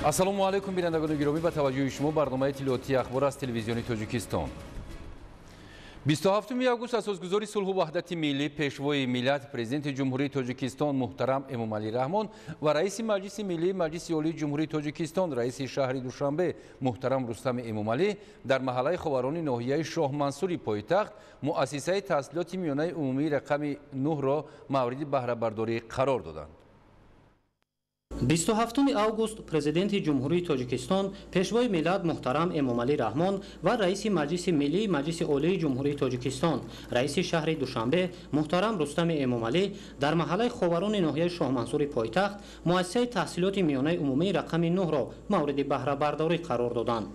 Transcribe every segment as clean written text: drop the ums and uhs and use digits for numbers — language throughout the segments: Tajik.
Ассалому алайкум, бинандагони гиромӣ, ба таваҷҷӯҳи шумо барномаи иттилоотии ахбор аз телевизиони Тоҷикистон. 27 август асосгузори сулҳу ваҳдати миллӣ, пешвои миллат, президенти Ҷумҳурии Тоҷикистон муҳтарам Эмомалӣ Раҳмон ва раиси Маҷлиси миллии Маҷлиси Олии Ҷумҳурии Тоҷикистон, раиси шаҳри Душанбе муҳтарам Рустами Эмомалӣ дар маҳаллаи Ховарони ноҳияи Шоҳмансури пойтахт муассисаи таҳсилоти миёнаи умумии рақами 9-ро мавриди баҳрабардорӣ қарор доданд. 27 август Президенти Ҷумҳурии Тоҷикистон, Пешвои миллат муҳтарам Эмомалӣ Раҳмон ва раиси Маҷлиси миллии Маҷлиси Олии Ҷумҳурии Тоҷикистон, раиси шаҳри Душанбе муҳтарам Рустами Эмомалӣ дар маҳаллаи Ховарони ноҳияи Шоҳмансури пойтахт муассисаи таҳсилоти миёнаи умумии рақами 9-ро мавриди баҳрабардорӣ қарор доданд.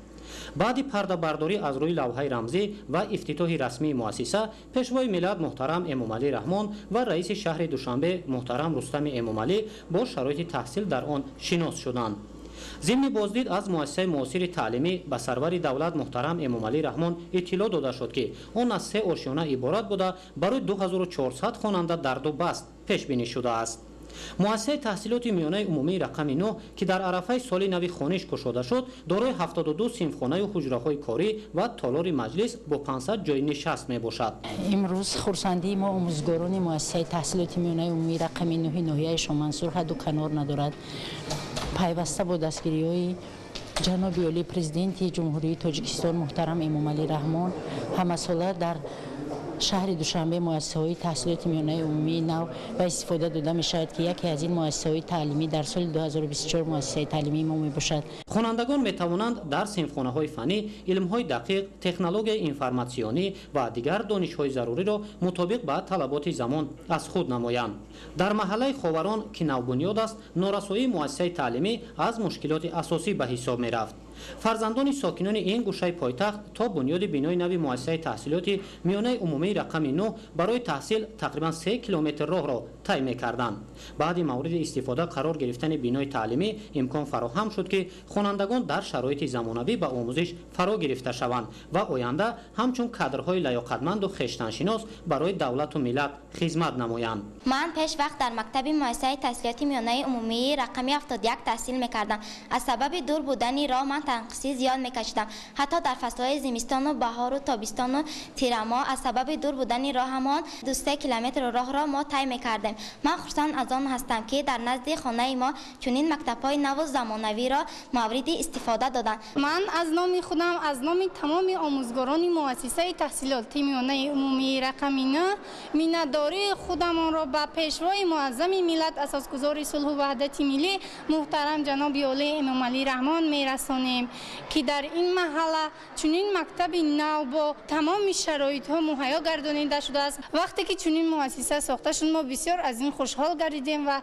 Баъди пардабардорӣ аз рӯи лавҳаи рамзӣ ва ифтитоҳи расмии муассиса, Пешвои миллат муҳтарам Эмомалӣ Раҳмон ва раиси шаҳри Душанбе муҳтарам Рустами Эмомалӣ бо шароити таҳсил дар он шинос шуданд. Зимни боздид аз муассисаи муосири таълимӣ ба сарвари давлат муҳтарам Эмомалӣ Раҳмон иттилоъ дода шуд, ки он аз се ошёна иборат буда, барои 2400 хонанда дар ду баст пешбинӣ шудааст. Муассисаи таҳсилоти миёнаи умумии рақами 9, ки дар арафаи соли нави хониш кушода шуд, дорои 72 синфхонаю ҳуҷраҳои корӣ ва толори маҷлис бо 500 ҷойи нишаст мебошад. Имрӯз хурсандии мо, омӯзгорони муассисаи таҳсилоти миёнаи умумии рақами 9 ноҳияи Шоҳмансур, ҳадду канор надорад. Пайваста бо дастгириҳои ҷаноби олии Президенти Ҷумҳурии Тоҷикистон муҳтарам Эмомалӣ Раҳмон ҳамасола дар шаҳри Душанбе муассисаҳои таҳсилоти миёнаи умумии нав ба истифода дода мешавад, ки яке аз ин муассисаҳои таълимӣ дар соли 2024 муассисаи таълимии мо мебошад. Хонандагон метавонанд дар синфхонаҳои фаннӣ илмҳои дақиқ, технологияи информатсионӣ ва дигар донишҳои заруриро мутобиқ ба талаботи замон аз худ намоянд. Дар маҳаллаи Ховарон, ки навбунёд аст, норасоии муассисаи таълимӣ аз мушкилоти асосӣ ба ҳисоб мерафт. Фарзандони сокинони ин гӯшаи пойтахт то бунёди бинои нави муассисаи таҳсилоти миёнаи умумии рақами 9 барои таҳсил тақрибан 3 километр роҳро тай мекарданд. Баъди мавриди истифода қарор гирифтани бинои таълимӣ имкон фароҳам шуд, ки хонандагон дар шароити замонавӣ ба омӯзиш фаро гирифта шаванд ва оянда ҳамчун кадрҳои лаёқатманду хештаншинос барои давлату миллат хизмат намоянд. Ман пеш вақт дар мактаби муассисаи таҳсилоти миёнаи умумии рақами 71 таҳсил мекардам. Аз сабаби дур будани роҳ ман танқисӣ зиёд мекашидам. Ҳатто дар фаслҳои зимистону баҳору тобистону тирамоҳ аз сабаби дур будани роҳамон 2-3 километр роҳро мо тай мекардем. Ман хурсанд аз он ҳастам, ки дар назди хонаи мо чунин мактабҳои наву замонавиро мавриди истифода доданд. Ман аз номи худам, аз номи тамоми омӯзгорони муассисаи таҳсилоти миёнаи умумии рақами 9 миннатдории худамонро ба пешвои муаззами миллат, асосгузори сулҳу ваҳдати миллӣ муҳтарам ҷаноби олии Эмомалӣ Раҳмон мерасонем, ки дар ин маҳалла чунин мактаби нав бо тамоми шароитҳо муҳайё гардонида шудааст. Вақте ки чунин муассиса сохта шуд, мо бисёр аз ин хушҳол гардидем ва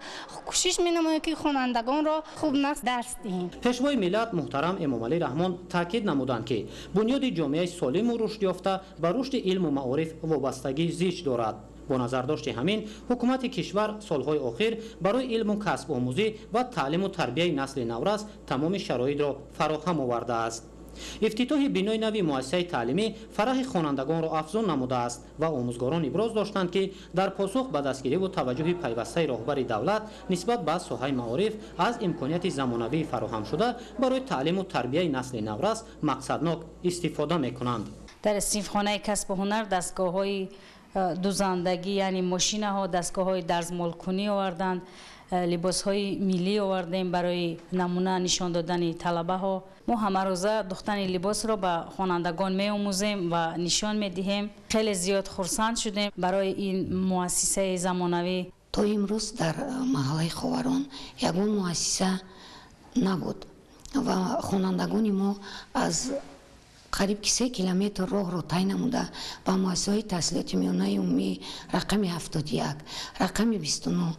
кӯшиш менамоем, ки хонандагонро хуб нағз дарс диҳем. Пешвои миллат муҳтарам Эмомалӣ Раҳмон таъкид намуданд, ки бунёди ҷомеаи солиму рушдёфта ба рушди илму маориф вобастагии зич дорад. Бо назардошти ҳамин ҳукумати кишвар солҳои охир барои илму касбомӯзӣ ва таълиму тарбияи насли наврас тамоми шароитро фароҳам овардааст. Ифтитоҳи бинои нави муассисаи таълимӣ фараҳи хонандагонро афзун намудааст ва омӯзгорон иброз доштанд, ки дар посух ба дастгириву таваҷҷӯҳи пайвастаи роҳбари давлат нисбат ба соҳаи маориф аз имконияти замонавии фароҳамшуда барои таълиму тарбияи насли наврас мақсаднок истифода мекунанд. Дар синфхонаи касбу ҳунар дастгоҳҳои дузандагӣ, яъне мошинаҳо, дастгоҳҳои дарзмолкунӣ оварданд, либосҳои миллӣ овардем барои намуна нишон додани талабаҳо. Мо ҳамарӯза духтани либосро ба хонандагон меомӯзем ва нишон медиҳем. Хеле зиёд хурсанд шудем барои ин муассисаи замонавӣ. То имрӯз дар маҳаллаи Ховарон ягон муассиса набуд ва хонандагони мо аз қариб ки 3 километр роҳро тай намуда ба муассисаҳои таҳсилоти миёнаи умумӣ рақами 71, рақами 29,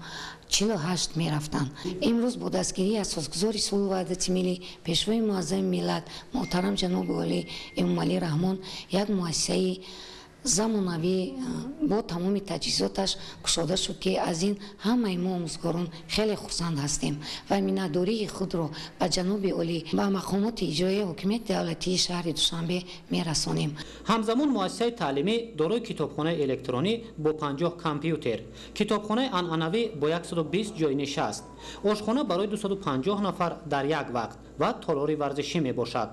48 мерафтанд. Имрӯз бо дастгирии асосгузори сулҳу ваҳдати миллӣ, пешвои муаззами миллат муҳтарам ҷаноби олӣ Эмомалӣ Раҳмон як муассисаи замонавӣ бо тамоми таҷҳизоташ кушода шуд, ки аз ин ҳамаи мо омӯзгорон хеле хурсанд ҳастем ва миннатдории худро ба ҷаноби олӣ, ба мақомоти иҷроияи ҳокимияти давлатии шаҳри Душанбе мерасонем. Ҳамзамон муассисаи таълимӣ дорои китобхонаи электронӣ бо 50 компютер, китобхонаи анъанавӣ бо 120 ҷойи нишаст, ошхона барои 250 нафар дар як вақт ва толори варзишӣ мебошад.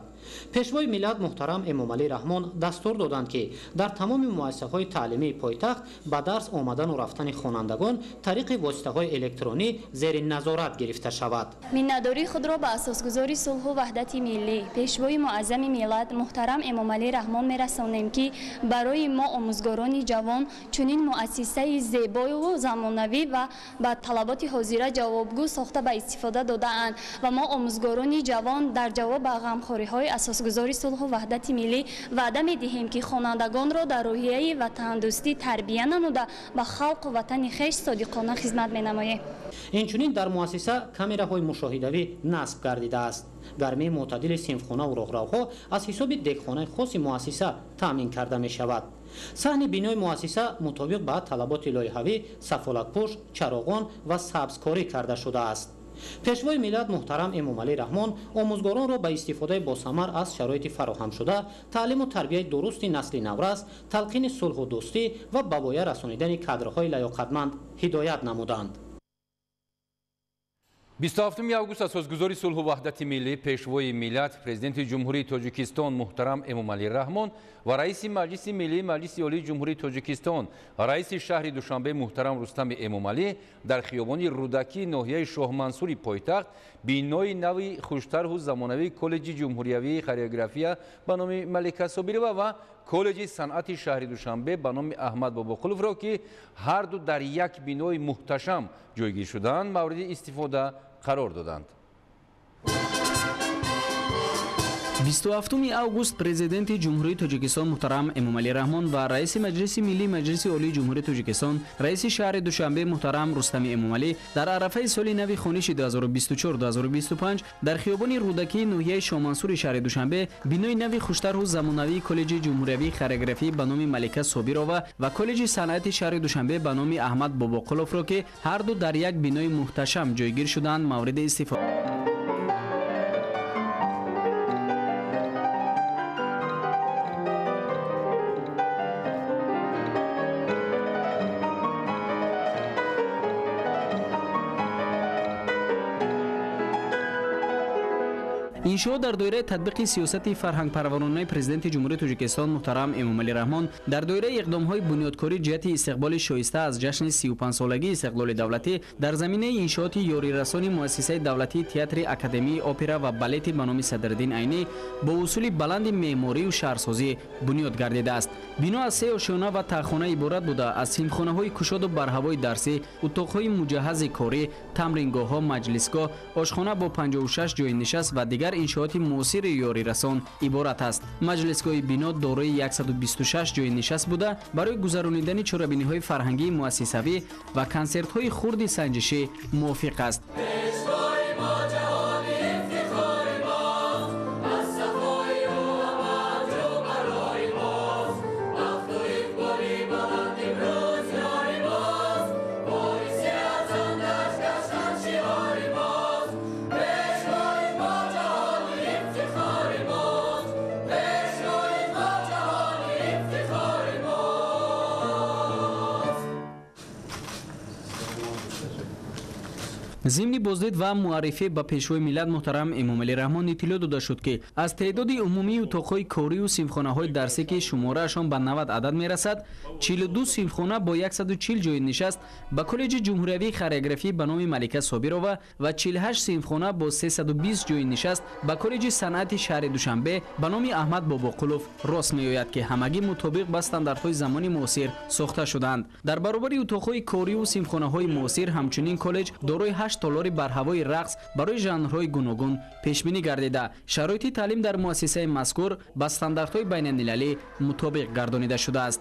Пешвои миллат муҳтарам Эмомалӣ Раҳмон дастур доданд, ки дар тамоми муассисаҳои таълимии пойтахт ба дарс омадану рафтани хонандагон тариқи воситаҳои электронӣ зери назорат гирифта шавад. Миннатдории худро ба асосгузори сулҳу ваҳдати миллӣ, пешвои муаззами миллат муҳтарам Эмомалӣ Раҳмон мерасонем, ки барои мо омӯзгорони ҷавон чунин муассисаи зебою замонавӣ ва ба талаботи ҳозира ҷавобгӯ сохта ба истифода додаанд ва мо омӯзгорони ҷавон дар ҷавоб ба ғамхориҳои асосгузори сулҳу ваҳдати миллӣ ваъда медиҳем, ки хонандагонро дар рӯҳияи ватандӯстӣ тарбия намуда ба халқу ватани хеш содиқона хизмат менамоем. Инчунин дар муассиса камераҳои мушоҳидавӣ насб гардидааст. Гармии мӯътадили синфхонаву роҳравҳо аз ҳисоби дегхонаи хоси муассиса таъмин карда мешавад. Саҳни бинои муассиса мутобиқ ба талаботи лоиҳавӣ сафолатпӯш, чароғон ва сабзкорӣ карда шудааст. Пешвои миллат муҳтарам Эмомалӣ Раҳмон омӯзгоронро ба истифодаи босамар аз шароити фароҳамшуда, таълиму тарбияи дурусти насли наврас, талқини сулҳу дӯстӣ ва ба воя расонидани кадрҳои лаёқатманд ҳидоят намуданд. 27 август асосгузори сулҳу ваҳдати миллӣ, пешвои миллат, президенти Ҷумҳурии Тоҷикистон муҳтарам Эмомалӣ Раҳмон ва раиси Маҷлиси миллии Маҷлиси Олии Ҷумҳурии Тоҷикистон, раиси шаҳри Душанбе муҳтарам Рустами Эмомалӣ дар хиёбони Рӯдакӣ ноҳияи Шоҳмансури пойтахт бинои нави хуштарҳу замонавии коллеҷи ҷумҳуриявии хореография ба номи Малика Собирова ва коллеҷи санъати шаҳри Душанбе ба номи Аҳмад Бобоқуловро, ки ҳарду дар як бинои муҳташам ҷойгир шудаанд, мавриди истифода қарор доданд. 27 август президенти Ҷумҳурии Тоҷикистон муҳтарам Эмомалӣ Раҳмон ва раиси Маҷлиси миллии Маҷлиси Олии Ҷумҳурии Тоҷикистон, раиси шаҳри Душанбе муҳтарам Рустами Эмомалӣ дар арафаи соли нави хониши 2024-2025 дар хиёбони Рӯдакии ноҳияи Шоҳмансури шаҳри Душанбе бинои нави хуштарҳу замонавии коллеҷи ҷумҳуриявии хореографӣ ба номи Малика Собирова ва коллеҷи санъати шаҳри Душанбе ба номи Аҳмад Бобоқуловро, ки ҳарду дар як бинои муҳташам ҷойгир шудаанд, мавриди истифода. Иншоот дар доираи татбиқи сиёсати фарҳангпарваронаи президенти Ҷумҳурии Тоҷикистон муҳтарам Эмомалӣ Раҳмон дар доираи иқдомҳои бунёдкорӣ ҷиҳати истиқболи шоиста аз ҷашни 35-солагии истиқлоли давлатӣ дар заминаи иншооти ёрирасони муассисаи давлатии театри академияи опера ва балети ба номи Садриддин Айнӣ бо усули баланди меъморию шаҳрсозӣ бунёд гардидааст. Бино аз се ошёна ва таҳхона иборат буда аз синфхонаҳои кушоду барҳавои дарсӣ, утоқҳои муҷаҳҳази корӣ, тамрингоҳҳо, маҷлисгоҳ, ошхона бо 56 ҷойи нишаст ва дигар иншооти муосири ёрирасон иборат аст. Маҷлисгоҳи бино дорои 126 ҷойи нишаст буда барои гузаронидани чорабиниҳои фарҳангии муассисавӣ ва консертҳои хурди санҷишӣ мувофиқ аст. Зимни боздид ва муаррифӣ ба пешвои миллат муҳтарам Эмомалӣ Раҳмон иттилоъ дода шуд, ки аз теъдоди умумии утоқҳои корию синфхонаҳои дарсӣ, ки шумораашон ба 90 адад мерасад, 42 синфхона бо 140 ҷойи нишаст ба коллеҷи ҷумҳуриявии хореографӣ ба номи Малика Собирова ва 48 синфхона бо 320 ҷойи нишаст ба коллеҷи санъати шаҳри Душанбе ба номи Аҳмад Бобоқулов рост меояд, ки ҳамагӣ мутобиқ ба стандартҳои замони муосир сохта шудаанд. Дар баробари утоқҳои корию синфхонаҳои муосир ҳамчунин коллеҷ дорои 8 толори барҳавои рақс барои жанрҳои гуногун пешбинӣ гардида, шароити таълим дар муассисаи мазкур ба стандартҳои байналмилалӣ мутобиқ гардонида шудааст.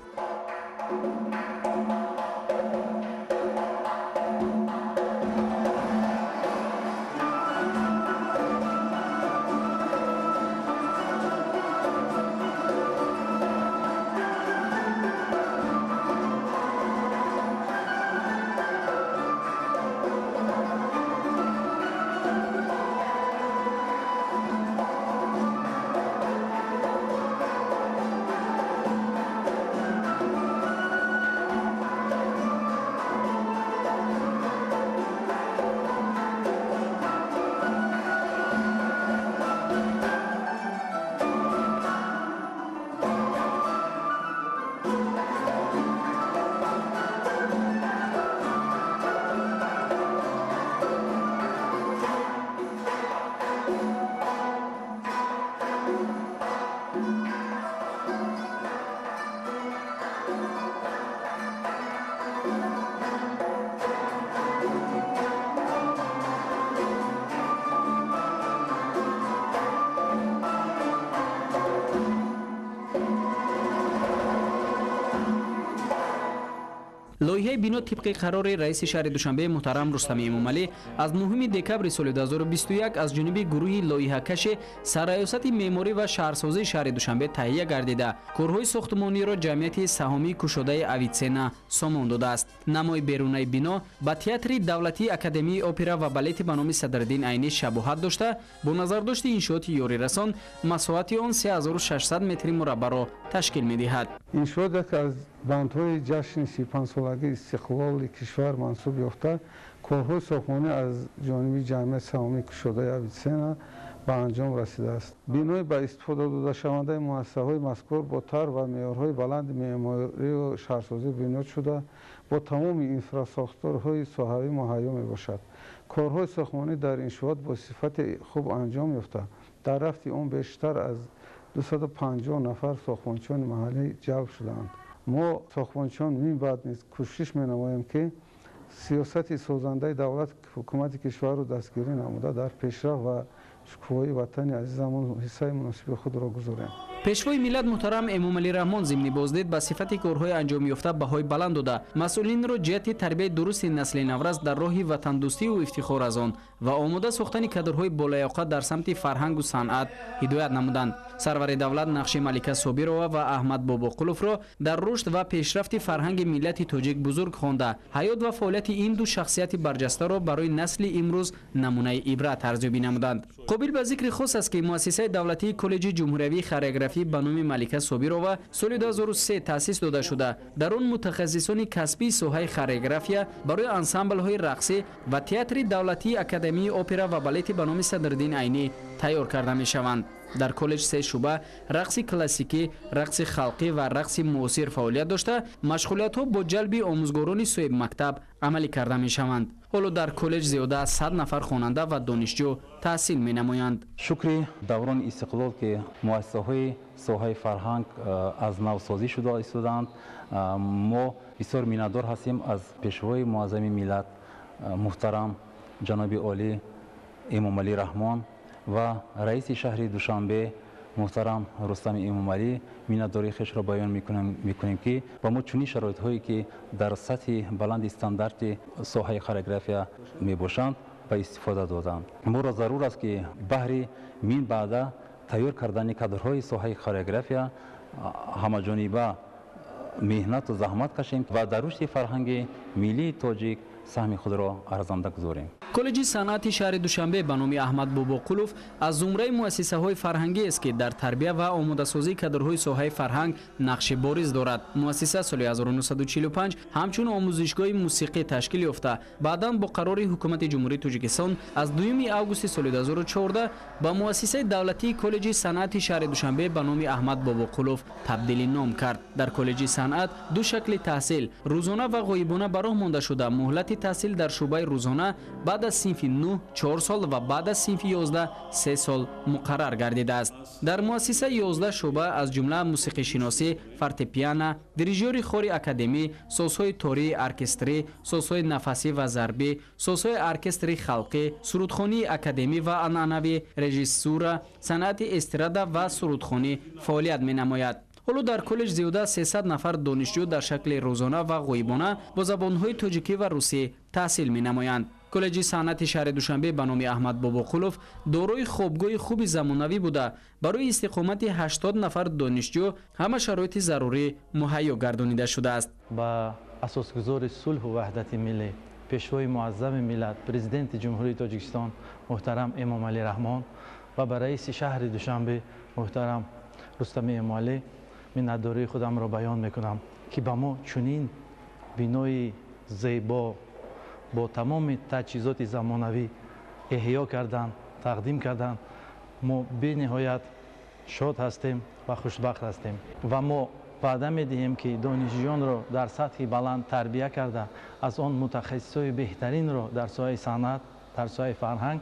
Лоиҳаи бино тибқи қарори раиси шаҳри Душанбе муҳтарам Рустами Эмомалӣ аз 9 декабри соли 2021 аз ҷониби гурӯҳи лоиҳакаши сарраёсати меъморӣ ва шаҳрсозии шаҳри Душанбе таҳия гардида, корҳои сохтмониро ҷамъияти саҳомии кушодаи Авитсена сомон додааст. Намои берунаи бино ба театри давлатии Академияи опера ва балети ба номи Садриддин Айнӣ шабоҳат дошта, бо назардошти иншооти ёрирасон масоҳати он 3600 метри мураббаъро ташкил медиҳад. Иншоот яке аз бандҳои ҷашни 35-солагии истиқлоли кишвар мансуб ёфта, корҳои сохтмонӣ аз ҷониби ҷамъияти саҳомии кушодаи Авитсена ба анҷом расидааст. Бинои ба истифода додашавандаи муассисаҳои мазкур бо тарҳ ва меъёрҳои баланди меъморию шаҳрсозӣ бунёд шуда, бо тамоми инфрасохторҳои соҳавӣ муҳайё мебошад. Корҳои сохтмонӣ дар иншоот бо сифати хуб анҷом ёфта, дар рафти он бештар аз 250 нафар сохтмончиёни маҳаллӣ ҷалб шудаанд. Мо сохтмончиён минбаъд низ кӯшиш менамоем, ки сиёсати созандаи давлат, ҳукумати кишварро дастгирӣ намуда, дар пешрафт ва шукуфоии ватани азизамон ҳиссаи муносиби худро гузорем. Пешвои миллат муҳтарам Эмомалӣ Раҳмон зимни боздид ба сифати корҳои анҷомёфта баҳои баланд дода, масъулинро ҷиҳати тарбияи дурусти насли наврас дар роҳи ватандӯстиву ифтихор аз он ва омода сохтани кадрҳои болаёқат дар самти фарҳангу санъат ҳидоят намуданд. Сарвари давлат нақши Малика Собирова ва Аҳмад Бобоқуловро дар рушд ва пешрафти фарҳанги миллати тоҷик бузург хонда, ҳаёт ва фаъолияти ин ду шахсияти барҷастаро барои насли имрӯз намунаи ибрат арзёбӣ намуданд. Қобил ба зикри хос аст, ки муассисаи давлатии коллеҷи ҷумҳуриявии хореографӣ ба номи Малика Собирова соли 2003 таъсис дода шуда, дар он мутахассисони касбии соҳаи хореография барои ансамблҳои рақсӣ ва театри давлатии Академияи опера ва балети ба номи Садриддин Айнӣ тайёр карда мешаванд. Дар коллеҷ се шӯъба рақси классикӣ, рақси халқӣ ва рақси муосир фаъолият дошта, машғулиятҳо бо ҷалби омӯзгорони соҳибмактаб амалӣ карда мешаванд. Ҳоло дар коллеҷ зиёда аз 100 нафар хонанда ва донишҷӯ таҳсил менамоянд. Шукри даврони истиқлол, ки муассисаҳои соҳаи фарҳанг аз навсозӣ шуда истодаанд, мо бисёр миннатдор ҳастем аз пешвои муаззами миллат муҳтарам ҷаноби олӣ Эмомалӣ Раҳмон ва раиси шаҳри Душанбе муҳтарам Рустами Эмомалӣ. Миннатдории хешро баён мекунем, ки ба мо чунин шароитҳое, ки дар сатҳи баланди стандарти соҳаи хореография мебошанд, ба истифода доданд. Моро зарур аст, ки баҳри минбаъда тайёр кардани кадрҳои соҳаи хореография ҳамаҷониба меҳнату заҳмат кашем ва дар рушди фарҳанги миллии тоҷик саҳми худро арзанда гузорем. Коллеҷи санъати шаҳри Душанбе ба номи Аҳмад Бобоқулов аз зумраи муассисаҳои фарҳангӣ аст, ки дар тарбия ва омодасозии кадрҳои соҳаи фарҳанг нақши бориз дорад. Муассиса соли 1945 ҳамчун омӯзишгоҳи мусиқӣ ташкил ёфта, баъдан бо қарори ҳукумати Ҷумҳурии Тоҷикистон аз 2 августи соли 2014 ба муассисаи давлатии коллеҷи санъати шаҳри Душанбе ба номи Аҳмад Бобоқулов табдили ном кард. Дар коллеҷи санъат ду шакли таҳсил, рӯзона ва ғоибона, ба роҳ монда шуда, муҳлати таҳсил дар шӯъбаи рӯзона баъд аз синфи 9 4 сол ва баъд аз синфи 11 3 сол муқаррар гардидааст. Дар муассиса 11 шӯъба, аз ҷумла мусиқишиносӣ, фортепиано, дирижёри хори академӣ, созҳои тории оркестрӣ, созҳои нафасӣ ва зарбӣ, созҳои оркестри халқӣ, сурудхонии академӣ ва анъанавӣ, режиссура, санъати эстрада ва сурудхонӣ фаъолият менамояд. Ҳоло дар коллеҷ зиёда аз 300 нафар донишҷӯ дар шакли рӯзона ва ғоибона бо забонҳои тоҷикӣ ва русӣ таҳсил менамоянд. Коллеҷи санъати шаҳри Душанбе ба номи Аҳмад Бобоқулов дорои хобгоҳи хуби замонавӣ буда, барои истиқомати 80 нафар донишҷӯ ҳама шароити зарурӣ муҳайё гардонида шудааст. Ба асосгузори сулҳу ваҳдати миллӣ, пешвои муаззами миллат, президенти Ҷумҳурии Тоҷикистон муҳтарам Эмомалӣ Раҳмон ва ба раиси шаҳри Душанбе муҳтарам Рустами Эмомалӣ миннатдории худамро баён мекунам, ки ба мо чунин бинои зебо бо тамоми таҷҳизоти замонавӣ эҳё карданд, тақдим карданд. Мо бениҳоят шод ҳастем ва хушбахт ҳастем ва мо ваъда медиҳем, ки донишҷӯёнро дар сатҳи баланд тарбия карда, аз он мутахассисҳои беҳтаринро дар соҳаи санъат, дар соҳаи фарҳанг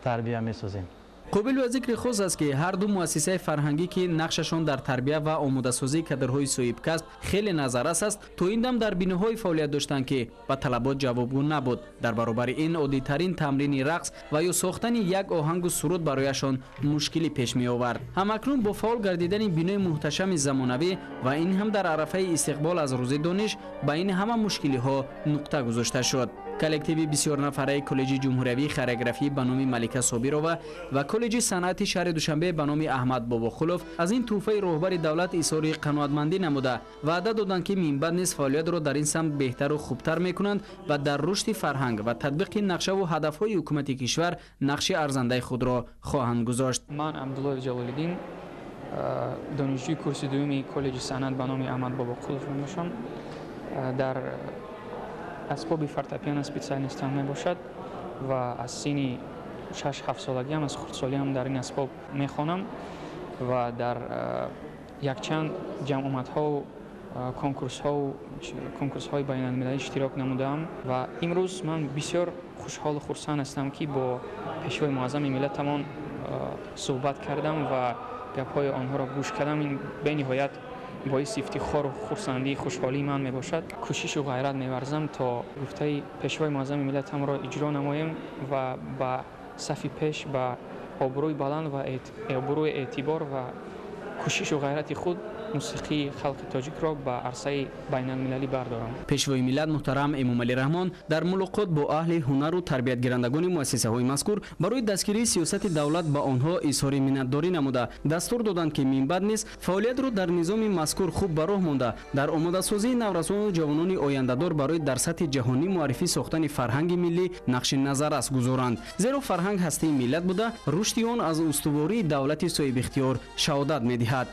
тарбия месозем. Қобил ба зикри хос аст, ки ҳар ду муассисаи фарҳангӣ, ки нақшашон дар тарбия ва омодасозии кадрҳои соҳибкасб хеле назаррас аст, то ин дам дар биноҳое фаъолият доштанд, ки ба талабот ҷавобгӯ набуд. Дар баробари ин оддитарин тамрини рақс ва ё сохтани як оҳангу суруд барояшон мушкилӣ пеш меовард. Ҳамакнун бо фаъол гардидани бинои муҳташами замонавӣ ва ин ҳам дар арафаи истиқбол аз рӯзи дониш ба ин ҳама мушкилиҳо нуқта гузошта шуд. Коллективи бисёрнафараи коллеҷи ҷумҳуриявии хореографӣ ба номи Малика Собирова ва коллеҷи санъати шаҳри Душанбе ба номи Аҳмад Бобохулов аз ин тӯҳфаи роҳбари давлат изҳори қаноатмандӣ намуда, ваъда доданд, ки минбаъд низ фаъолиятро дар ин самт беҳтару хубтар мекунанд ва дар рушди фарҳанг ва татбиқи нақшаву ҳадафҳои ҳукумати кишвар нақши арзандаи худро хоҳанд гузошт. Ман Абдуллоев Ҷалолиддин, донишҷӯи курси дуюми коллеҷи санъат ба номи Аҳмад Бобоқулов мебошам. Дар асбоби фортепиано специалистам мебошад ва аз синни 6-7 солагиам, аз хурдсолиам дар ин асбоб мехонам ва дар якчанд ҷамъомадҳо, конкурсҳои байналмилалӣ иштирок намудаам ва имрӯз ман бисёр хушҳолу хурсанд ҳастам, ки бо пешвои муаззами миллатамон суҳбат кардам ва гапҳои онҳоро гӯш кардам. Ин бениҳоят боиси ифтихору хурсандии хушҳолии ман мебошад. Кӯшишу ғайрат меварзам, то гуфтаи пешвои муаззами миллатамро иҷро намоем ва ба сафи пеш, ба обрӯи баланд ва обрӯи эътибор ва кӯшишу ғайрати худ мусиқии халқи тоҷикро ба арсаи байналмилалӣ бардорам. Пешвои миллат муҳтарам Эмомалӣ Раҳмон дар мулоқот бо аҳли ҳунару тарбиятгирандагони муассисаҳои мазкур барои дастгирии сиёсати давлат ба онҳо изҳори миннатдорӣ намуда, дастур доданд, ки минбаъд низ фаъолиятро дар низоми мазкур хуб ба роҳ монда, дар омодасозии наврасону ҷавонони ояндадор барои дар сатҳи ҷаҳонӣ муаррифӣ сохтани фарҳанги миллӣ нақши назаррас гузоранд. Зеро фарҳанг ҳастаи миллат буда, рушди он аз устувории давлати соҳибихтиёр шаҳодат медиҳад.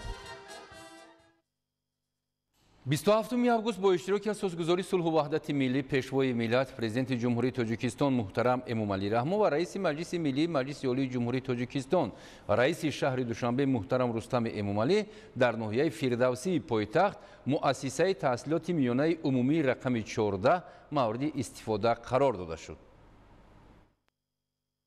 27 август бо иштироки асосгузори сулҳу ваҳдати миллӣ, пешвои миллат, президенти Ҷумҳурии Тоҷикистон муҳтарам Эмомалӣ Раҳмон ва раиси Маҷлиси миллии Маҷлиси Олии Ҷумҳурии Тоҷикистон, раиси шаҳри Душанбе муҳтарам Рустами Эмомалӣ дар ноҳияи Фирдавсии пойтахт муассисаи таҳсилоти миёнаи умумии рақами 14 мавриди истифода қарор дода шуд.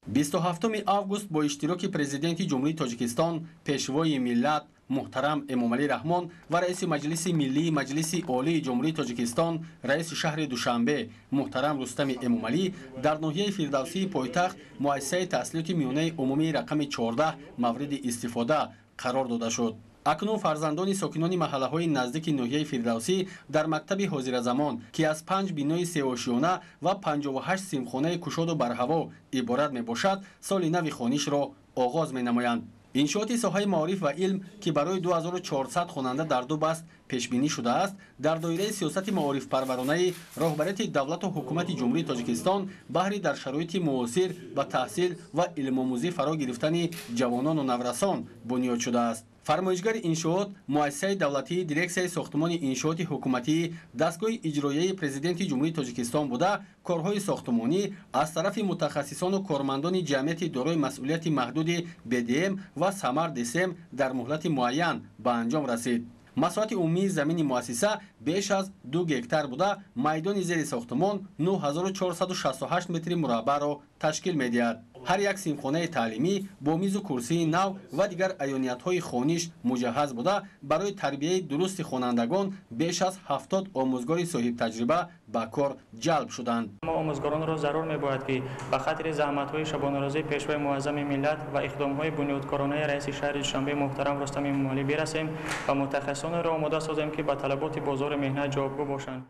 27 август бо иштироки президенти Ҷумҳурии Тоҷикистон, пешвои миллат муҳтарам Эмомалӣ Раҳмон ва раиси Маҷлиси миллии Маҷлиси Олии Ҷумҳурии Тоҷикистон, раиси шаҳри Душанбе муҳтарам Рустами Эмомалӣ дар ноҳияи Фирдавсии пойтахт муассисаи таҳсилоти миёнаи умумии рақами 14 мавриди истифода қарор дода шуд. Акнун фарзандони сокинони маҳаллаҳои наздики ноҳияи Фирдавсӣ дар мактаби ҳозиразамон, ки аз 5 бинои сеошиёна ва 58 синфхонаи кушоду барҳаво иборат мебошад, соли нави хонишро оғоз менамоянд. Иншооти соҳаи маориф ва илм, ки барои 2400 хонанда дар ду баст пешбинӣ шудааст, дар доираи сиёсати маорифпарваронаи роҳбарияти давлату ҳукумати Ҷумҳурии Тоҷикистон баҳри дар шароити муосир ба таҳсил ва илмомӯзӣ фаро гирифтани ҷавонону наврасон бунёд шудааст. Фармоишгари иншоот муассисаи давлатии дирексияи сохтумони иншооти ҳукуматии дастгоҳи иҷроияи президенти Ҷумҳурии Тоҷикистон буда, корҳои сохтумонӣ аз тарафи мутахассисону кормандони ҷамъияти дорои масъулияти маҳдуди БДМ ва Самар ДСМ дар муҳлати муайян ба анҷом расид. Масоҳати умумии замини муассиса беш аз 2 гектар буда, майдони зери сохтумон 9468 метри мураббаъро ташкил медиҳад. Ҳар як синфхонаи таълимӣ бо мизу курсии нав ва дигар аёниятҳои хониш муҷаҳҳаз буда, барои тарбияи дурусти хонандагон беш аз 70 омӯзгори соҳибтаҷриба ба кор ҷалб шуданд. Мо омӯзгоронро зарур мебояд, ки ба хатри заҳматҳои шабонарӯзии пешвои муаззами миллат ва иқдомҳои бунёдкоронаи раиси шаҳри Душанбе муҳтарам Рустами Эмомалӣ бирасем ва мутахассисонеро омода созем, ки ба талаботи бозори меҳнат ҷавобгӯ бошанд.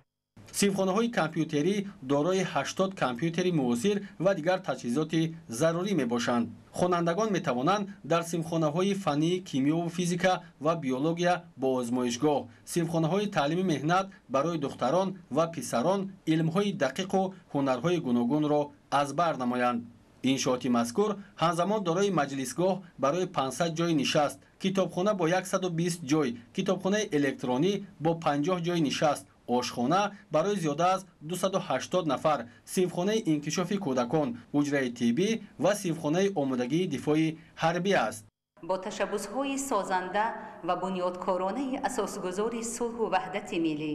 Синфхонаҳои компютерӣ дорои 80 компютери муосир ва дигар таҷҳизоти зарурӣ мебошанд. Хонандагон метавонанд дар синфхонаҳои фаннии кимиёву физика ва биология бо озмоишгоҳ, синфхонаҳои таълими меҳнат барои духтарон ва писарон илмҳои дақиқу ҳунарҳои гуногунро аз бар намоянд. Иншооти мазкур ҳамзамон дорои маҷлисгоҳ барои 500 ҷойи нишаст, китобхона бо 120 ҷой, китобхонаи электронӣ бо 50 ҷойи нишаст, ошхона барои зиёда аз 280 нафар, синфхонаи инкишофи кӯдакон, ҳуҷраи тиббӣ ва синфхонаи омодагии дифои ҳарбӣ аст. Бо ташаббусҳои созанда ва бунёдкоронаи асосгузори сулҳу ваҳдати миллӣ,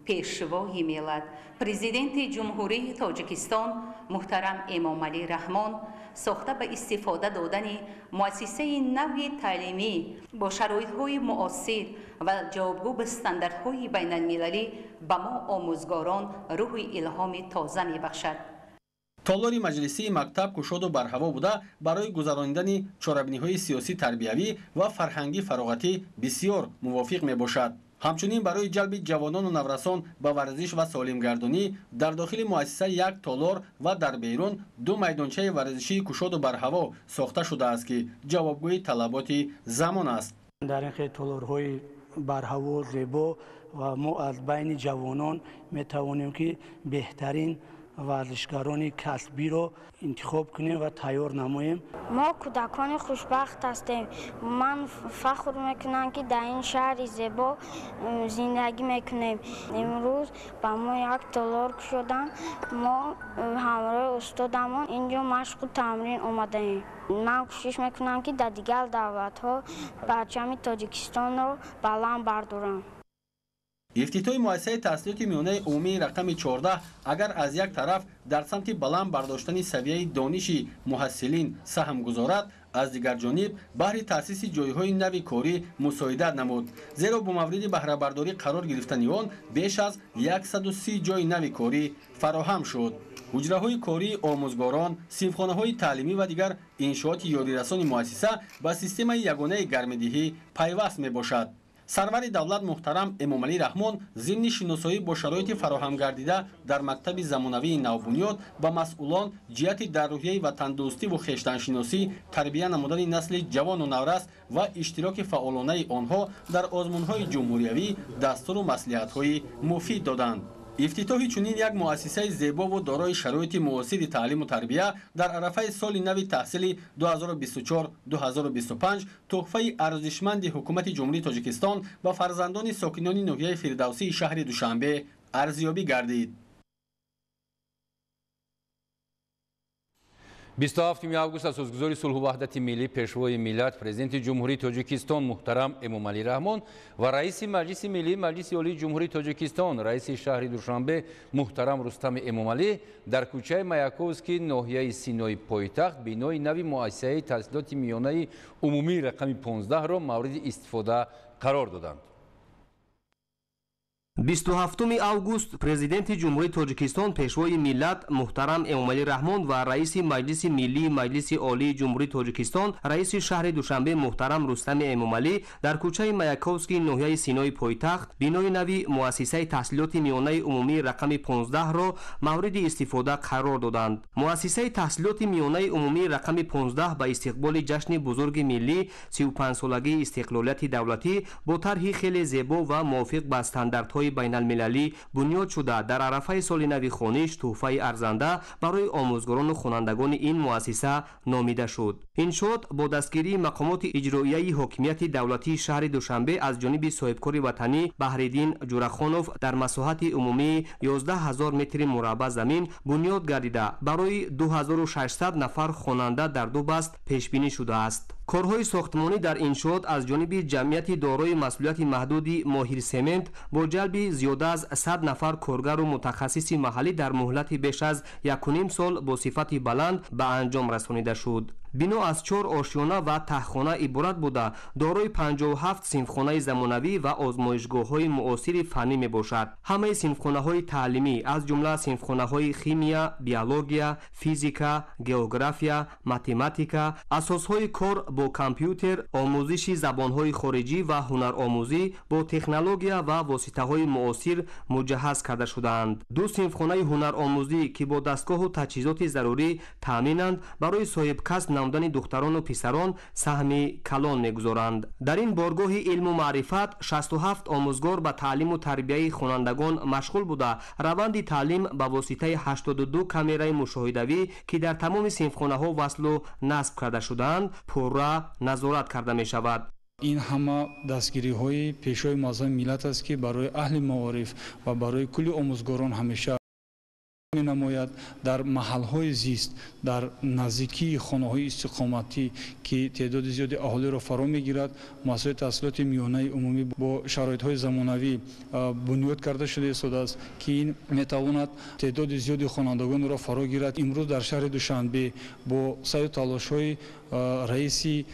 пешвои миллат, президенти Ҷумҳурии Тоҷикистон муҳтарам Эмомалӣ Раҳмон, сохта ба истифода додани муассисаи нави таълимӣ бо шароитҳои муосир ва ҷавобгӯ ба стандартҳои байналмилалӣ ба мо омӯзгорон рӯҳи илҳоми тоза мебахшад. Толори маҷлисии мактаб кушоду барҳаво буда, барои гузаронидани чорабиниҳои сиёсӣ, тарбиявӣ ва фарҳангӣ фароғатӣ бисёр мувофиқ мебошад. Ҳамчунин барои ҷалби ҷавонону наврасон ба варзиш ва солимгардонӣ дар дохили муассиса як толор ва дар берун ду майдончаи варзишии кушоду барҳаво сохта шудааст, ки ҷавобгӯи талаботи замон аст. Дар ин хел толорҳои барҳаво зебо ва мо аз байни ҷавонон метавонем, ки беҳтарин варзишгарони касбиро интихоб кунем ва тайёр намоем. Мо кӯдакони хушбахт ҳастем. Ман фахр мекунам, ки дар ин шаҳри зебо зиндагӣ мекунем. Имрӯз ба мо як толор кушоданд. Мо ҳамроҳи устодамон инҷо машқу тамрин омадаем. Ман кӯшиш мекунам, ки дар дигар давлатҳо парчами Тоҷикистонро баланд бардорам. Ифтитоҳи муассисаи таҳсилоти миёнаи умумии рақами 14 агар аз як тараф дар самти баланд бардоштани савияи дониши муҳассилин саҳм гузорад, аз дигар ҷониб баҳри таъсиси ҷойҳои нави корӣ мусоидат намуд, зеро бо мавриди баҳрабардорӣ қарор гирифтани он беш аз 130 ҷойи нави корӣ фароҳам шуд. Ҳуҷраҳои кории омӯзгорон, синфхонаҳои таълимӣ ва дигар иншооти ёрирасони муассиса ба системаи ягонаи гармидиҳӣ пайваст мебошад. Сарвари давлат муҳтарам Эмомалӣ Раҳмон зимни шиносоӣ бо шароити фароҳамгардида дар мактаби замонавии навбунёд ба масъулон ҷиҳати дар рӯҳияи ватандӯстиву хештаншиносӣ тарбия намудани насли ҷавону наврас ва иштироки фаъолонаи онҳо дар озмунҳои ҷумҳуриявӣ дастуру маслиҳатҳои муфид доданд. Ифтитоҳи чунин як муассисаи зебову дорои шароити муосири таълиму тарбия дар арафаи соли нави таҳсили 2024-2025 тӯҳфаи арзишманди ҳукумати Ҷумҳурии Тоҷикистон ба фарзандони сокинони ноҳияи Фирдавсии шаҳри Душанбе арзёбӣ гардид. 27 август асосгузори сулҳу ваҳдати миллӣ, пешвои миллат, президенти Ҷумҳурии Тоҷикистон муҳтарам Эмомалӣ Раҳмон ва раиси Маҷлиси миллии Маҷлиси Олии Ҷумҳурии Тоҷикистон, раиси шаҳри Душанбе муҳтарам Рустами Эмомалӣ дар кӯчаи Маяковский ноҳияи Синои пойтахт бинои нави муассисаи таҳсилоти миёнаи умумии рақами 15-ро мавриди истифода қарор доданд. 27 август Президенти Ҷумҳурии Тоҷикистон, Пешвои миллат муҳтарам Эмомалӣ Раҳмон ва Раиси Маҷлиси Миллии Маҷлиси Олии Ҷумҳурии Тоҷикистон, Раиси шаҳри Душанбе муҳтарам Рустами Эмомалӣ дар кӯчаи Маяковский ноҳияи Синои пойтахт бинои нави муассисаи таҳсилоти миёнаи умумии рақами 15-ро мавриди истифода қарор доданд. Муассисаи таҳсилоти миёнаи умумии рақами 15 ба истиқболи ҷашни бузурги миллӣ 35-солагии истиқлолияти давлатӣ бо тарҳи хеле зебо ва мувофиқ ба стандартҳои байналмилалӣ бунёд шуда, дар арафаи соли нави хониш тӯҳфаи арзанда барои омӯзгорону хонандагони ин муассиса номида шуд. Иншоот бо дастгирии мақомоти иҷроияи ҳокимияти давлатии шаҳри Душанбе аз ҷониби соҳибкори ватанӣ Баҳриддин Ҷурахонов дар масоҳати умумии 11 000 метри мураббаъ замин бунёд гардида, барои 2600 нафар хонанда дар ду баст пешбинӣ шудааст. Корҳои сохтмонӣ дар иншоот аз ҷониби ҷамъияти дорои масъулияти маҳдуди Моҳирсемент бо ҷалби зиёда аз 100 нафар коргару мутахассиси маҳаллӣ дар муҳлати беш аз 1,5 сол бо сифати баланд ба анҷом расонида шуд. Бино аз 4 ошёна ва таҳхона иборат буда, дорои 57 синфхонаи замонавӣ ва озмоишгоҳҳои муосири фаннӣ мебошад. Ҳамаи синфхонаҳои таълимӣ, аз ҷумла синфхонаҳои химия, биология, физика, география, математика, асосҳои кор бо компютер, омӯзиши забонҳои хориҷӣ ва ҳунаромӯзӣ бо технология ва воситаҳои муосир муҷаҳҳаз карда шудаанд. Ду синфхонаи ҳунаромӯзӣ, ки бо дастгоҳу таҷҳизоти зарурӣ таъминанд, барои соҳибкасб намудани духтарону писарон саҳми калон мегузоранд. Дар ин боргоҳи илму маърифат 67 омӯзгор ба таълиму тарбияи хонандагон машғул буда, раванди таълим ба воситаи 82 камераи мушоҳидавӣ, ки дар тамоми синфхонаҳо васлу насб карда шудаанд, пурра назорат карда мешавад. Ин ҳама дастгириҳои Пешвои муаззами миллат аст, ки барои аҳли маориф ва барои кулли омӯзгорон ҳамеша Менамояд дар маҳалҳои зист, дар наздикии хонаҳои истиқоматӣ, ки теъдоди зиёди аҳолиро фаро мегирад, муассисаҳои таҳсилоти миёнаи умумӣ бо шароитҳои замонавӣ бунёд карда шуда истодааст, ки ин метавонад теъдоди зиёди хонандагонро фаро гирад. Имрӯз дар шаҳри Душанбе бо саъю талошҳои раиси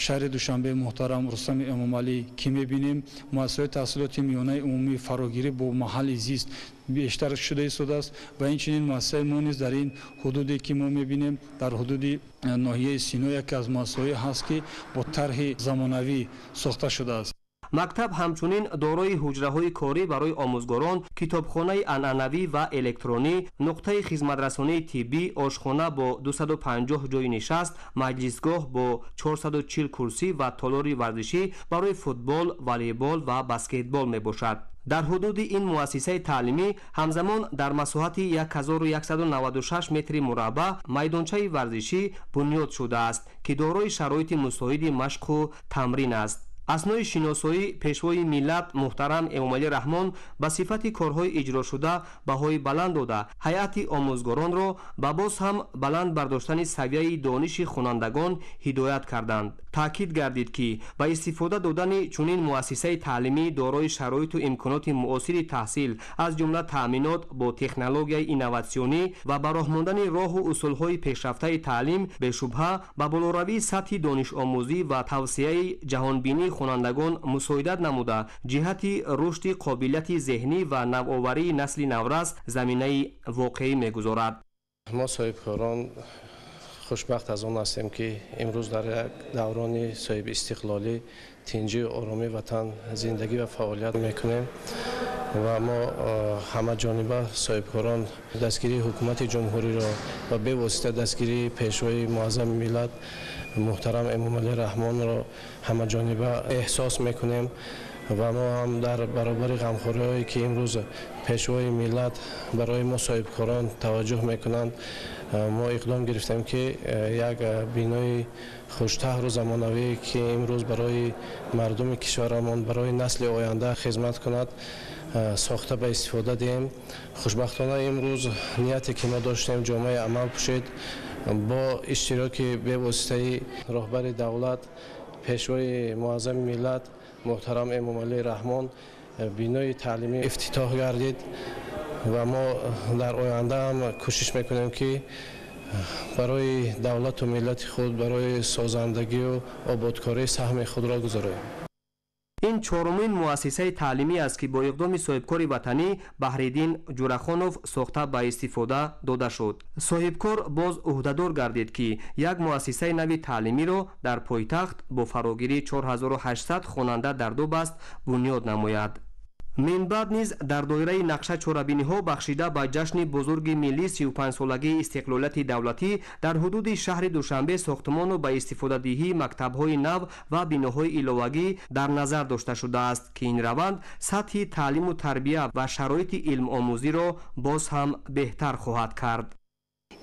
шаҳри Душанбе муҳтарам Рустами Эмомалӣ, ки мебинем, муассисаҳои таҳсилоти миёнаи умумӣ фарогирӣ бо маҳалли зист бештар шуда истодааст ва инчунин муассисаи мо низ дар ин ҳудуде, ки мо мебинем, дар ҳудуди ноҳияи Сино яке аз муассисаҳое ҳаст, ки бо тарҳи замонавӣ сохта шудааст. Мактаб ҳамчунин дорои ҳуҷраҳои корӣ барои омӯзгорон, китобхонаи анъанавӣ ва электронӣ, нуқтаи хизматрасонии тиббӣ, ошхона бо 250 ҷойи нишаст, маҷлисгоҳ бо 440 курсӣ ва толори варзишӣ барои футбол, волейбол ва баскетбол мебошад. Дар ҳудуди ин муассисаи таълимӣ ҳамзамон дар масоҳати 1196 метри мураббаъ майдончаи варзишӣ бунёд шудааст, ки дорои шароити мусоиди машқу тамрин аст. Аснои шиносоӣ Пешвои миллат муҳтарам Эмомалӣ Раҳмон ба сифати корҳои иҷрошуда баҳои баланд дода, ҳайати омӯзгоронро ба боз ҳам баланд бардоштани савияи дониши хонандагон ҳидоят карданд. Таъкид гардид, ки ба истифода додани чунин муассисаи таълимӣ дорои шароиту имконоти муосири таҳсил, аз ҷумла таъминот бо технологияи инноватсионӣ ва ба роҳ мондани роҳу усулҳои пешрафтаи таълим, бешубҳа ба болоравии сатҳи донишомӯзӣ ва тавсеаи ҷаҳонбинии хонандагон мусоидат намуда, ҷиҳати рушди қобилияти зеҳнӣ ва навоварии насли наврас заминаи воқеӣ мегузорад. Мо соҳибкорон хушбахт аз он ҳастем, ки имрӯз дар як даврони соҳибистиқлолӣ, тинҷию оромии ватан зиндагӣ ва фаъолият мекунем ва мо ҳамаҷониба соҳибкорон дастгирии ҳукумати ҷумҳуриро ва бевосита дастгирии Пешвои муаззами миллат муҳтарам Эмомалӣ Раҳмонро ҳамаҷониба эҳсос мекунем ва мо ҳам дар баробари ғамхориҳое, ки имрӯз Пешвои миллат барои мо соҳибкорон таваҷҷӯҳ мекунанд, мо иқдом гирифтем, ки як бинои хуштаҳру замонавӣ, ки имрӯз барои мардуми кишварамон, барои насли оянда хизмат кунад, сохта ба истифода диҳем. Хушбахтона, имрӯз нияте, ки мо доштем, ҷомаи амал пӯшид. Бо иштироки бевоситаи роҳбари давлат, Пешвои муаззами миллат муҳтарам Эмомалӣ Раҳмон, бинои таълимӣ ифтитоҳ гардид ва мо дар оянда ҳам кӯшиш мекунем, ки барои давлату миллати худ, барои созандагию ободкорӣ саҳми худро гузорем. Ин чорумин муассисаи таълимӣ аст, ки бо иқдоми соҳибкори ватанӣ Баҳриддин Ҷурахонов сохта ба истифода дода шуд. Соҳибкор боз ӯҳдадор гардид, ки як муассисаи нави таълимиро дар пойтахт бо фарогирии 4800 хонанда дар ду баст бунёд намояд. Минбаъд низ дар доираи нақша чорабиниҳо бахшида ба ҷашни бузурги миллӣ, 35-солагии истиқлолияти давлатӣ, дар ҳудуди шаҳри Душанбе сохтмону ба истифодадиҳии мактабҳои нав ва биноҳои иловагӣ дар назар дошта шудааст, ки ин раванд сатҳи таълиму тарбия ва шароити илмомӯзиро боз ҳам беҳтар хоҳад кард.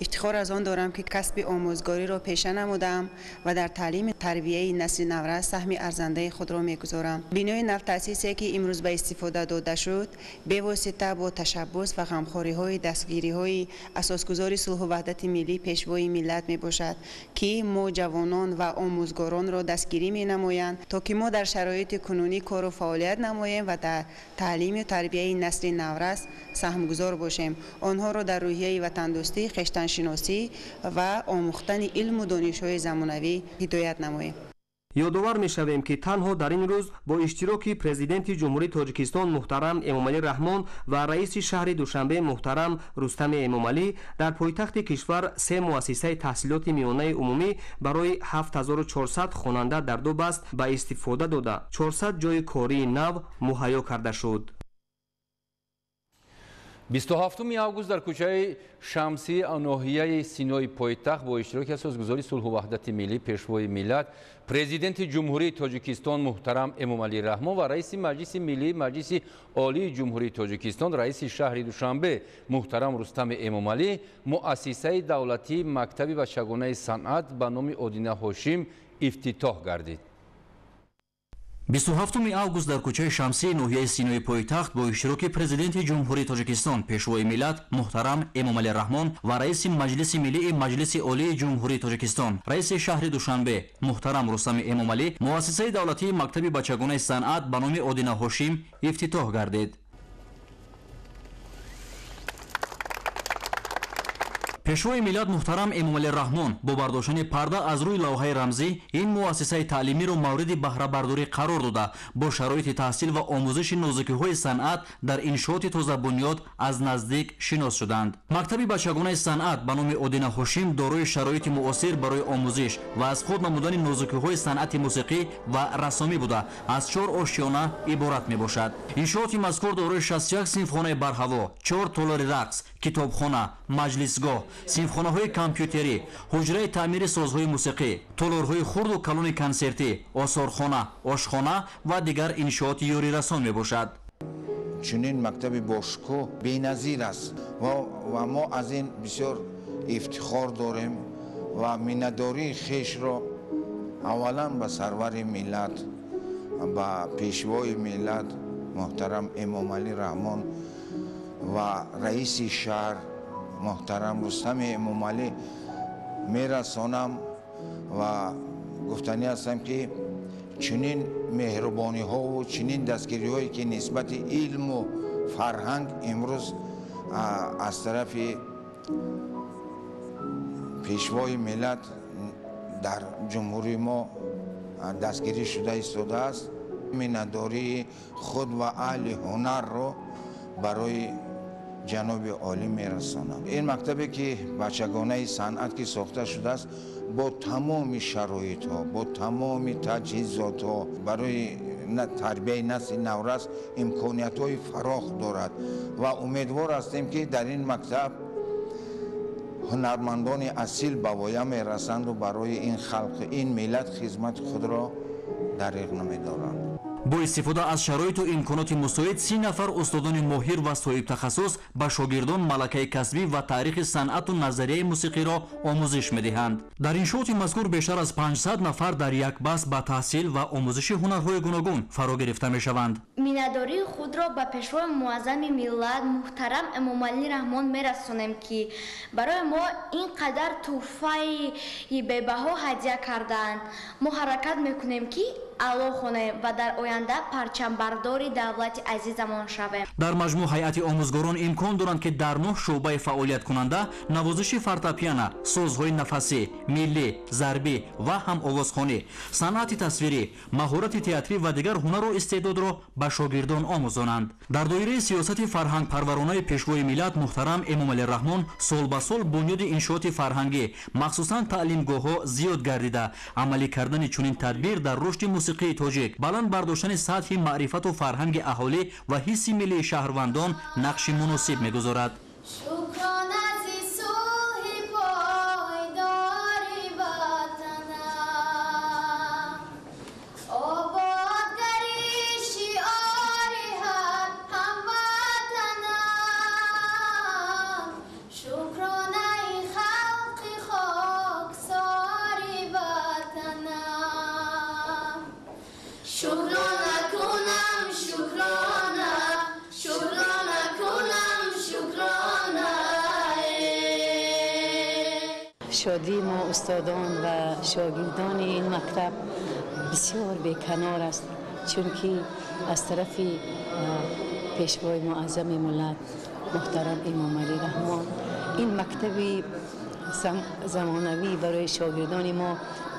Ифтихор аз он дорам, ки касби омӯзгориро пеша намудаам ва дар таълими тарбияи насли наврас саҳми арзандаи худро мегузорам. Бинои навтаъсисе, ки имрӯз ба истифода дода шуд, бевосита бо ташаббус ва ғамхориҳои дастгириҳои асосгузори сулҳу ваҳдати миллӣ, Пешвои миллат мебошад, ки мо ҷавонон ва омӯзгоронро дастгирӣ менамоянд, то ки мо дар шароити кунунӣ кору фаъолият намоем ва дар таълиму тарбияи насли наврас саҳмгузор бошем, онҳоро дар рӯҳияи ватандӯстӣ, хештаншиносӣ ва омӯхтани илму донишҳои замонавӣ ҳидоят намоем. Ёдовар мешавем, ки танҳо дар ин рӯз бо иштироки Президенти Ҷумҳурии Тоҷикистон муҳтарам Эмомалӣ Раҳмон ва раиси шаҳри Душанбе муҳтарам Рустами Эмомалӣ дар пойтахти кишвар се муассисаи таҳсилоти миёнаи умумӣ барои 7400 хонанда дар ду баст ба истифода дода, 400 ҷойи кории нав муҳайё карда шуд. 27 август дар кӯчаи Шамсӣ ноҳияи Синои пойтахт бо иштироки асосгузори сулҳу ваҳдати миллӣ, Пешвои миллат, Президенти Ҷумҳурии Тоҷикистон муҳтарам Эмомалӣ Раҳмон ва раиси Маҷлиси миллии Маҷлиси Олии Ҷумҳурии Тоҷикистон, раиси шаҳри Душанбе муҳтарам Рустами Эмомалӣ муассисаи давлатии мактаби бачагонаи санъат ба номи Одина Ҳошим ифтитоҳ гардид. 27 август дар кӯчаи Шамсии ноҳияи Синои пойтахт бо иштироки Президенти Ҷумҳурии Тоҷикистон, Пешвои миллат муҳтарам Эмомалӣ Раҳмон ва раиси Маҷлиси Миллии Маҷлиси Олии Ҷумҳурии Тоҷикистон, раиси шаҳри Душанбе муҳтарам Рустами Эмомалӣ муассисаи давлатии мактаби бачагонаи санъат ба номи Одина Ҳошим ифтитоҳ гардид. Пешвои миллат муҳтарам Эмомалӣ Раҳмон бо бардоштани парда аз рӯи лавҳаи рамзӣ ин муассисаи таълимиро мавриди баҳрабардорӣ қарор дода, бо шароити таҳсил ва омӯзиши нозукиҳои санъат дар иншооти тозабунёд аз наздик шинос шуданд. Мактаби бачагонаи санъат ба номи Одина Ҳошим дорои шароити муосир барои омӯзиш ва аз худ намудани нозукиҳои санъати мусиқӣ ва рассомӣ буда, аз 4 ошёна иборат мебошад. Иншооти мазкур дорои 61 синфхонаи барҳаво, 4 толори рақс, китобхона, маҷлисгоҳ, синфхонаҳои компютерӣ, ҳуҷраи таъмири созҳои мусиқӣ, толорҳои хурду калони консертӣ, осорхона, ошхона ва дигар иншооти ёрирасон мебошад. Чунин мактаби бошукӯҳ беназир аст ва мо аз ин бисёр ифтихор дорем ва миннатдории хешро аввалан ба сарвари миллат, ба пешвои миллат муҳтарам Эмомалӣ Раҳмон ва раиси шаҳр муҳтарам Рустами Эмомалӣ мерасонам ва гуфтанӣ ҳастам, ки чунин меҳрубониҳову чунин дастгириҳое ки нисбати илму фарҳанг имрӯз аз тарафи пешвои миллат дар ҷумҳурии мо дастгирӣ шуда истодааст, миннатдории худ ва аҳли ҳунарро барои ҷаноби олӣ мерасонам. Ин мактабе ки бачагонаи санъат ки сохта шудааст, бо тамоми шароитҳо, бо тамоми таҷҳизотҳо барои тарбияи насли наврас имкониятҳои фарох дорад ва умедвор ҳастем, ки дар ин мактаб ҳунармандони асил ба воя мерасанду барои ин халқ, ин миллат хизмати худро дариғ намедоранд. Бо истифода аз шароиту имконоти мусоид 30 нафар устодони моҳир ва соҳибтахассус ба шогирдон малакаи касбӣ ва таърихи санъату назарияи мусиқиро омӯзиш медиҳанд. Дар иншооти мазкур бештар аз 500 нафар дар як баст ба таҳсил ва омӯзиши ҳунарҳои гуногун фаро гирифта мешаванд. Миннатдории худро ба пешвои муаззами миллат муҳтарам Эмомалӣ Раҳмон мерасонем, ки барои мо ин қадар тӯҳфаи бебаҳо ҳадя кардаанд. Мо ҳаракат мекунем, ки аъло хонем ва дар оянда парчамбардори давлати азизамон шавем. Дар маҷмӯъ ҳайати омӯзгорон имкон доранд, ки дар 9 шӯъбаи фаъолияткунанда навозиши фортепиано, созҳои нафасӣ, миллӣ, зарбӣ ва ҳамовозхонӣ, санъати тасвирӣ, маҳорати театрӣ ва дигар ҳунару истеъдодро ба шогирдон омӯзонанд. Дар доираи сиёсати фарҳангпарваронаи пешвои миллат муҳтарам Эмомалӣ Раҳмон сол ба сол бунёди иншооти фарҳангӣ, махсусан таълимгоҳҳо зиёд гардида, амалӣ кардани чунин тадбир дар рушди мусиқии тоҷик, баланд бардоштани сатҳи маърифату фарҳанги аҳолӣ ва ҳисси миллии шаҳрвандон нақши муносиб мегузорад. Шодии мо устодон ва шогирдони ин мактаб бисёр беканор аст, чунки аз тарафи пешвои муаззами миллат муҳтарам Эмомалӣ Раҳмон ин мактаби замонавӣ барои шогирдони мо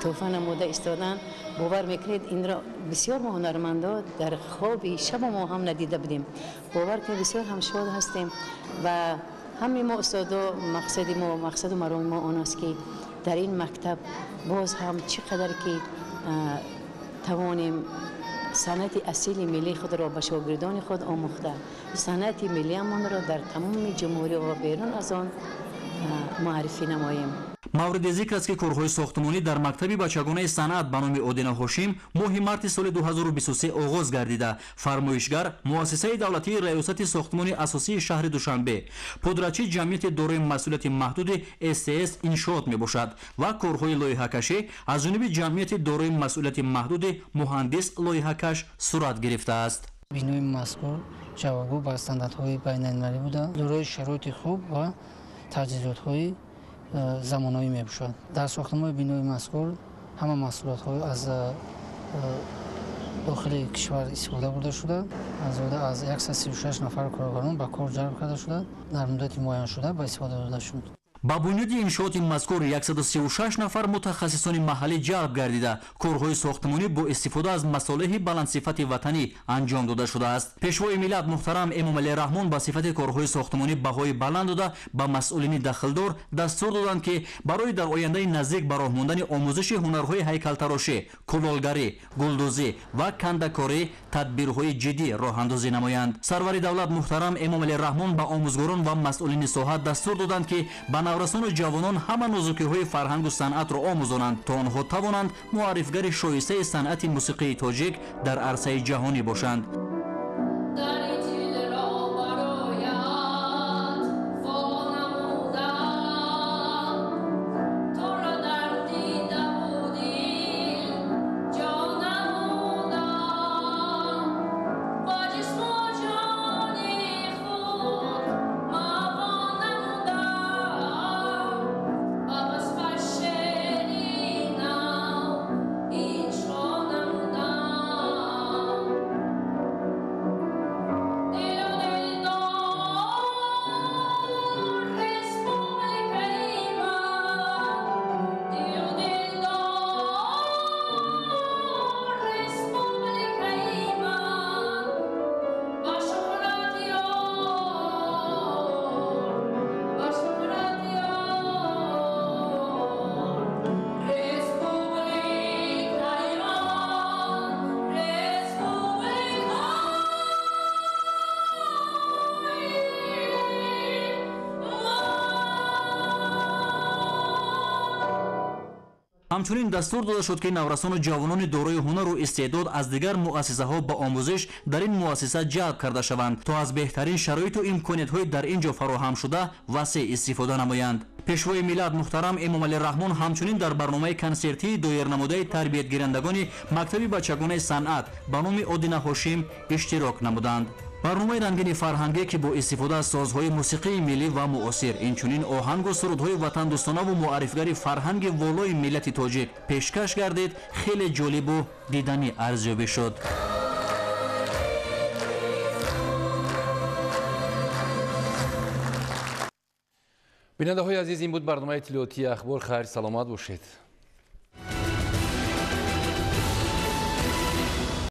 тӯҳфа намуда истоданд. Бовар мекунед, инро бисёр мо ҳунармандо дар хоби шабо мо ҳам надида будем. Бовар кунед, бисёр ҳам шод ҳастем ва ҳамаи мо устодо мақсади мо, мақсаду мароми мо он аст, ки дар ин мактаб боз ҳам чӣ қадар ки тавонем санъати асили миллии худро ба шогирдони худ омӯхта, санъати миллиамонро дар тамоми ҷумҳурӣ ва берун аз он муаррифӣ намоем. Мавриди зикр аст, ки корҳои сохтмонӣ дар мактаби бачагонаи санъат ба номи Одина Ҳошим моҳи марти соли 2023 оғоз гардида, фармоишгар муассисаи давлатии раёсати сохтмони асосии шаҳри Душанбе, подрядчи ҷамъияти дорои масъулияти маҳдуди СТС иншоот мебошад ва корҳои лоиҳакашӣ аз ҷониби ҷамъияти дорои масъулияти маҳдуди муҳандис лоиҳакаш сурат гирифтааст. Бинои мазкур ҷавобгӯ ба стандартҳои байналмилалӣ буда, дорои шароити хуб ва таҷҳизотҳои замонавӣ мебошад. Дар сохтмони бинои мазкур ҳама маҳсулотҳо аз дохили кишвар истифода бурда шуда, зиёда аз 136 нафар коргарон ба кор ҷалб карда шуда, дар муддати муайяншуда ба истифода дода шуд. Ба бунёди иншооти мазкур 136 нафар мутахассисони маҳаллӣ ҷалб гардида, корҳои сохтмонӣ бо истифода аз масолеҳи баландсифати ватанӣ анҷом дода шудааст. Пешвои миллат муҳтарам Эмомалӣ Раҳмон ба сифати корҳои сохтмонӣ баҳои баланд дода, ба масъулини дахлдор дастур доданд, ки барои дар ояндаи наздик ба роҳ мондани омӯзиши ҳунарҳои ҳайкалтарошӣ, кулолгарӣ, гулдӯзӣ ва кандакорӣ тадбирҳои ҷиддӣ роҳандозӣ намоянд. Сарвари давлат муҳтарам Эмомалӣ Раҳмон ба омӯзгорон ва масъулини соҳа дастур доданд, ки ба наврасону ҷавонон ҳама нозукиҳои фарҳангу санъатро омӯзонанд, то онҳо тавонанд муаррифгари шоистаи санъати мусиқии тоҷик дар арсаи ҷаҳонӣ бошанд. Ҳамчунин дастур дода шуд, ки наврасону ҷавонони дорои ҳунару истеъдод аз дигар муассисаҳо ба омӯзиш дар ин муассиса ҷалб карда шаванд, то аз беҳтарин шароиту имкониятҳои дар ин ҷо фароҳам шуда васеъ истифода намоянд. Пешвои миллат муҳтарам Эмомалӣ Раҳмон ҳамчунин дар барномаи консертии доирнамудаи тарбиятгирандагони мактаби бачагонаи санъат ба номи Одина Ҳошим иштирок намуданд. Барномаи рангини фарҳангӣ, ки бо истифода аз созҳои мусиқии миллӣ ва муосир, инчунин оҳангу сурудҳои ватандӯстонаву муаррифгари фарҳанги волои миллати тоҷик пешкаш гардид, хеле ҷолибу диданӣ арзёбӣ шуд. Бинандаҳои азиз, ин буд барномаи иттилоотии Ахбор. Хайр, саломат бошед.